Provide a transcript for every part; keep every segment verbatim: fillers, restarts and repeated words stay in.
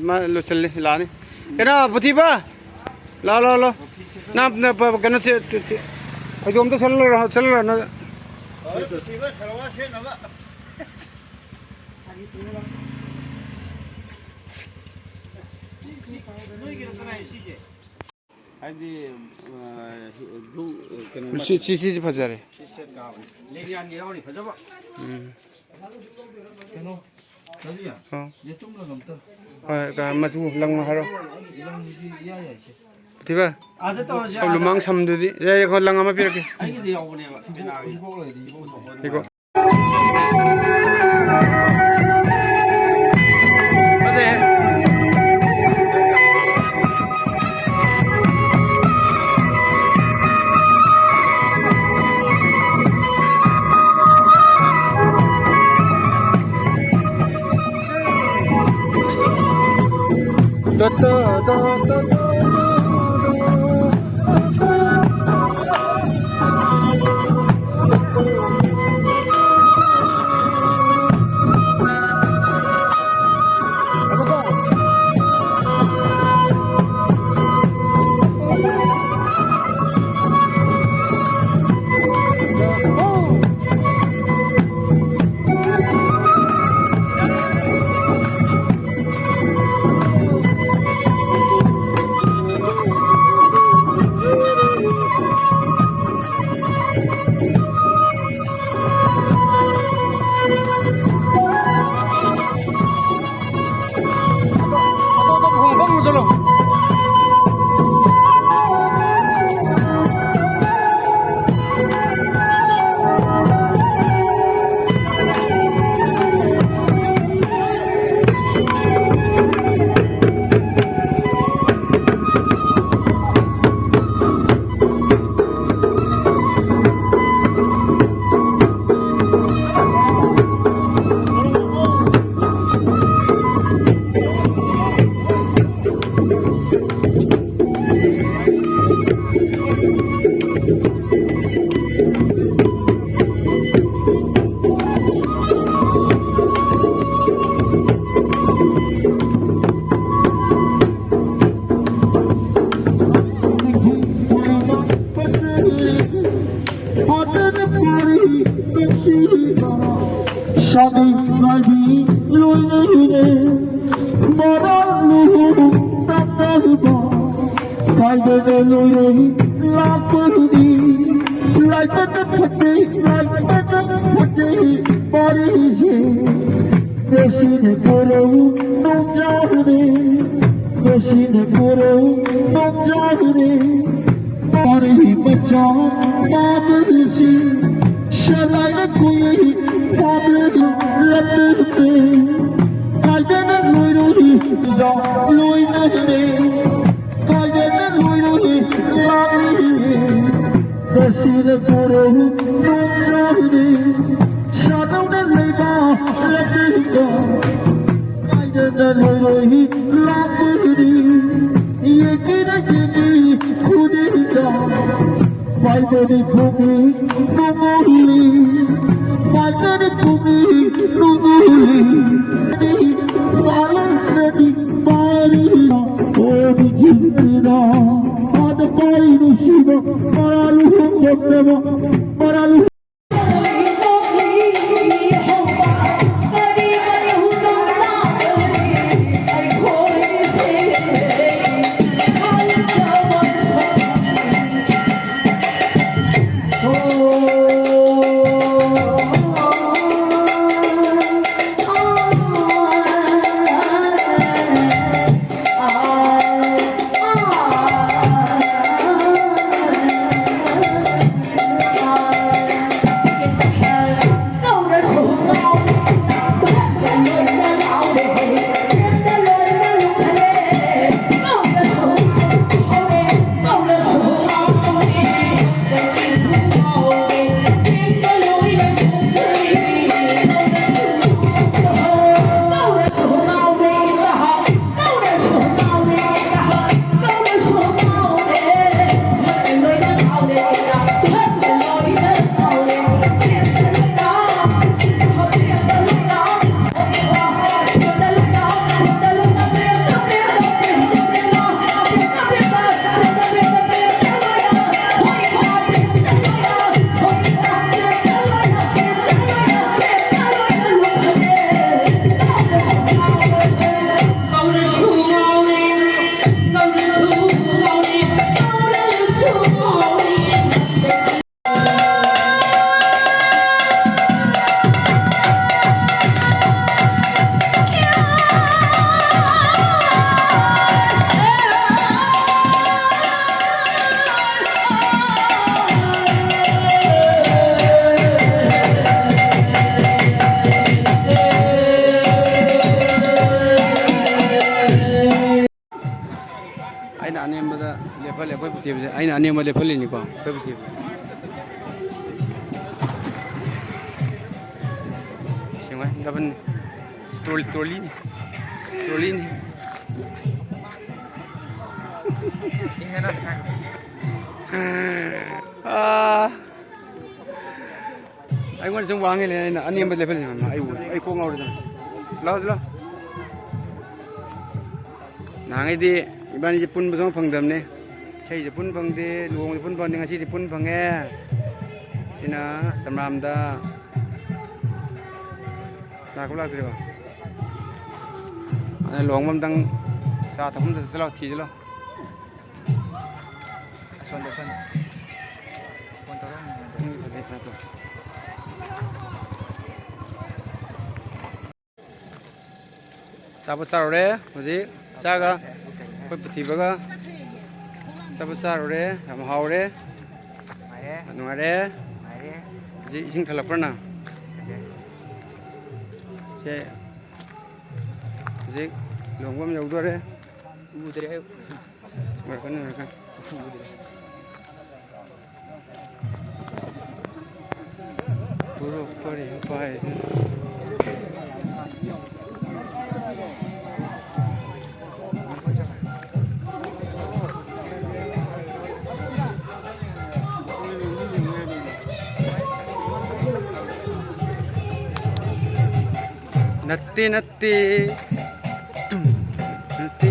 ꯃꯥ ꯂꯣꯏꯁꯤꯜꯂꯤ, ꯂꯥꯛꯑꯅꯤ꯫ ꯀꯩꯅꯣ, ꯄꯨꯊꯤꯕ? ꯂꯥꯛꯑꯣ, ꯂꯥꯛꯑꯣ, ꯂꯥꯛꯑꯣ꯫ ꯅꯪ, ꯅꯪ, ꯀꯩꯅꯣ, ꯁꯦ-, ꯁꯦ-, ꯁꯦ-, ꯐꯩꯖꯣꯝꯗꯣ ꯁꯦꯠꯍꯜꯂꯨꯔꯣ, ꯁꯦꯠꯍꯜꯂꯨꯔꯣ, ꯅꯪ꯫ ꯍꯣꯏ, ꯄꯨꯊꯤꯕ ꯁꯜꯋꯥꯔ ꯁꯦꯠꯅꯕ꯫ ꯅꯣꯏꯒꯤꯔꯣ ꯀꯅꯥꯏ ꯁꯤꯁꯦ? ꯍꯥꯏꯗꯤ, ꯑ, ꯕ꯭ꯂꯨ, ꯀꯩꯅꯣ ꯁꯤ, ꯁꯤ, ꯁꯤꯁꯤ ꯐꯖꯔꯦ꯫ ꯁꯤ ꯁꯦꯠ ꯀꯥꯕꯅꯤ꯫ ꯂꯦꯡꯌꯥꯟꯒꯤ ꯌꯥꯎꯔꯤ, ꯐꯖꯕ꯫ ꯎꯝ꯫ ꯀꯩꯅꯣ, ꯀꯔꯤ? ꯑꯣ꯫ ꯌꯦꯇꯨꯝꯂ ꯀꯝꯇ? ꯍꯣꯏ, ꯀ-, ꯃꯆꯨ ꯂꯪ ꯍꯥꯏꯔꯣ꯫ ꯂꯪꯗꯤ ꯏꯌꯥ ꯌꯥꯏꯁꯦ꯫ ꯊꯤꯕ? ꯑꯥꯗ ꯇꯧꯔꯁꯦ, ꯁꯝ ꯑꯥꯗ꯫ ꯂꯨꯃꯥꯡ ꯁꯝꯗꯨꯗꯤ꯫ ꯌꯥꯏ, ꯌꯥꯏ, ꯍꯣꯏ, ꯂꯪ ꯑꯃ ꯄꯤꯔꯛꯀꯦ꯫ ꯑꯩꯒꯤꯗꯤ ꯌꯥꯎꯕꯅꯦꯕ, ꯄꯦꯅꯥꯒꯤ꯫ ꯍꯤꯒꯣꯛ ꯂꯩꯔꯗꯤ ꯍꯤꯒꯣꯛ ꯊꯣꯛꯄ ꯑꯗꯨꯝ ꯍꯤꯒꯣꯛ꯫ ꯌꯥꯏ꯫ ꯂꯣꯏꯔꯣꯏ ꯂꯥꯛꯄꯗꯤ ꯂꯥꯏꯕꯛ ꯐꯠꯇꯦ, ꯂꯥꯏꯕꯛ ꯐꯠꯇꯦ ꯋꯥꯔꯤꯁꯦ꯫ ꯉꯁꯤꯅ ꯀꯣꯔꯧ ꯅꯣꯡꯖꯥꯎꯅꯦ, ꯉꯁꯤꯅ ꯀꯣꯔꯧ ꯅꯣꯡꯖꯥꯎꯅꯦ꯫ ꯋꯥꯔꯤ ꯃꯆꯥ ꯇꯥꯕꯁꯤ ꯁꯂꯥꯏꯅ ꯀꯨꯏ ꯄꯥꯝꯂꯦ ꯂꯝꯕꯤꯗꯦ꯫ ꯀꯥꯏꯗꯅ ꯂꯣꯏꯔꯣꯏ ꯂꯣꯏꯅꯗꯦ꯫ ꯀꯥꯏꯗꯅ ꯂꯣꯏꯔꯣꯏ ꯂꯥꯛꯂꯤ꯫ ꯉꯁꯤꯅ ꯀꯣꯔꯧ ꯅꯣꯡꯖꯥꯎꯅꯤ꯫ ꯁꯥꯗꯧꯅ ꯂꯩꯕ ꯂꯝꯕꯤꯗ ꯀꯥꯏꯗꯅ ꯂꯣꯏꯔꯣꯏ ꯂꯥꯛꯄꯗꯤ꯫ ꯌꯦꯡꯕꯤꯅ ꯌꯦꯡꯕꯤ ꯈꯨꯗꯤꯡꯗ ꯄꯥꯏꯕꯅꯤ ꯈꯨꯗꯤꯡ ꯅꯣꯡꯃꯣꯜꯂꯤ꯫ ꯄꯥꯏꯕꯅꯤ ꯈꯨꯗꯤꯡ ꯅꯣꯡꯃꯣꯜꯂꯤ꯫ ꯄꯥꯂꯣꯁꯅꯤ ꯃꯥꯔꯤꯅ ꯑꯣꯗꯤ ꯈꯤꯇꯤꯅ꯫ ꯑꯗ ꯄꯥꯔꯤ ꯅꯨꯡꯁꯤꯕ ꯃꯔꯥ ꯂꯨꯍꯣꯡꯕꯅꯦꯕ꯫ ꯃꯔꯥ ꯂꯨꯍꯣꯡ ꯂꯦꯞꯍꯜꯂꯦ ꯑꯩꯈꯣꯏ ꯄꯨꯊꯤꯕꯁꯦ꯫ ꯑꯩꯅ ꯑꯅꯦꯝꯕ ꯂꯦꯞꯍꯜꯂꯤꯅꯤꯀꯣ ꯑꯩꯈꯣꯏ ꯄꯨꯊꯤꯕ꯫ ꯁꯦꯡꯉꯣꯏ, ꯗꯕꯜꯅꯤ꯫ ꯇ꯭ꯔꯣꯂꯤ, ꯇ꯭ꯔꯣꯂꯤꯅꯤ꯫ ꯇ꯭ꯔꯣꯂꯤꯅꯤ꯫ ꯑꯥ꯫ ꯑꯩꯉꯣꯟꯗ ꯁꯨꯝ ꯋꯥꯡꯉꯦꯅꯦ, ꯑꯩꯅ ꯑꯅꯦꯝꯕ ꯂꯦꯞꯍꯜꯂꯤꯅꯦ꯫ ꯑꯩ, ꯑꯩ ꯀꯣꯛ ꯉꯥꯎꯔꯦꯗꯅ꯫ ꯂꯥꯎ, ꯂꯥꯎ꯫ ꯅꯍꯥꯟꯈꯩꯗꯤ ꯏꯕꯥꯅꯤꯁꯦ ꯄꯨꯟꯕꯁꯨ ꯑꯃ ꯐꯪꯗꯕꯅꯦ꯫ ꯏꯁꯩꯁꯨ ꯄꯨꯟ ꯐꯪꯗꯦ, ꯂꯨꯍꯣꯡꯕꯁꯨ ꯄꯨꯟ ꯐꯪꯗꯦ, ꯉꯁꯤꯗꯤ ꯄꯨꯟ ꯐꯪꯉꯦ꯫ ꯁꯤꯅ ꯁꯝꯔꯥꯝꯗ꯫ ꯂꯥꯛꯄ ꯂꯥꯛꯇ꯭ꯔꯤꯕ? ꯑꯗ ꯂꯨꯍꯣꯡꯕ ꯑꯝꯇꯪ ꯆꯥ ꯊꯛꯐꯝꯗ ꯆꯠꯁꯤ ꯂꯥꯎ, ꯊꯤꯁꯤ ꯂꯥꯎ꯫ ꯑꯁꯣꯝꯗ, ꯑꯁꯣꯝꯗ꯫ ꯐꯣꯟ ꯇꯧꯔꯛꯑꯝꯕꯅꯦ꯫ ꯎꯝ, ꯐꯖꯩ, ꯐꯖꯩ꯫ ꯑꯆꯥꯄꯣꯠ ꯆꯥꯔꯨꯔꯦ ꯍꯧꯖꯤꯛ꯫ ꯆꯥꯒ ꯑꯩꯈꯣꯏ ꯄꯨꯊꯤꯕꯒ ꯑꯆꯥꯄꯣꯠ ꯆꯥꯔꯨꯔꯦ꯫ ꯌꯥꯝ ꯍꯥꯎꯔꯦ꯫ ꯅꯨꯡꯉꯥꯏꯔꯦ꯫ ꯅꯨꯡꯉꯥꯏꯔꯦ꯫ ꯅꯨꯡꯉꯥꯏꯔꯦ꯫ ꯍꯧꯖꯤꯛ ꯏꯁꯤꯡ ꯊꯜꯂꯛꯄ꯭ꯔꯥ ꯅꯪ? ꯊꯜꯂꯦ꯫ ꯁꯦ꯫ ꯍꯧꯖꯤꯛ ꯂꯨꯍꯣꯡꯐꯝ ꯌꯧꯗꯣꯔꯦ꯫ ꯎꯗ꯭ꯔꯦ꯫ ꯂꯣꯏꯔꯛꯀꯅꯤ, ꯂꯣꯏꯔꯛꯀꯅꯤ꯫ ꯎꯗ꯭ꯔꯦ꯫ ꯄꯨꯔꯛꯄꯔꯤ ꯎꯄꯥꯏ꯫ ꯅꯠꯇꯦ, ꯅꯠꯇꯦ꯫ ꯅꯠꯇꯦ꯫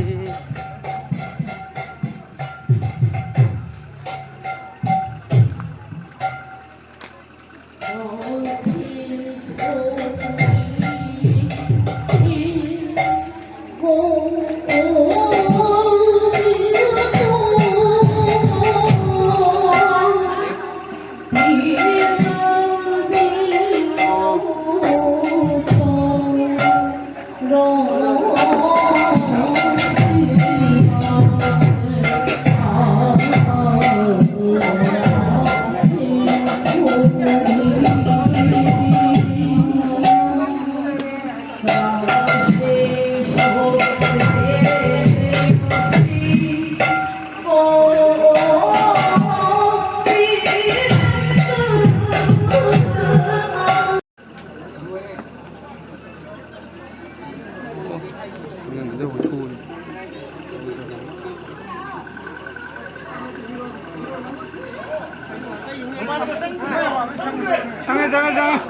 ꯆꯪꯉꯦ, ꯆꯪꯉꯦ, ꯆꯪꯉꯦ꯫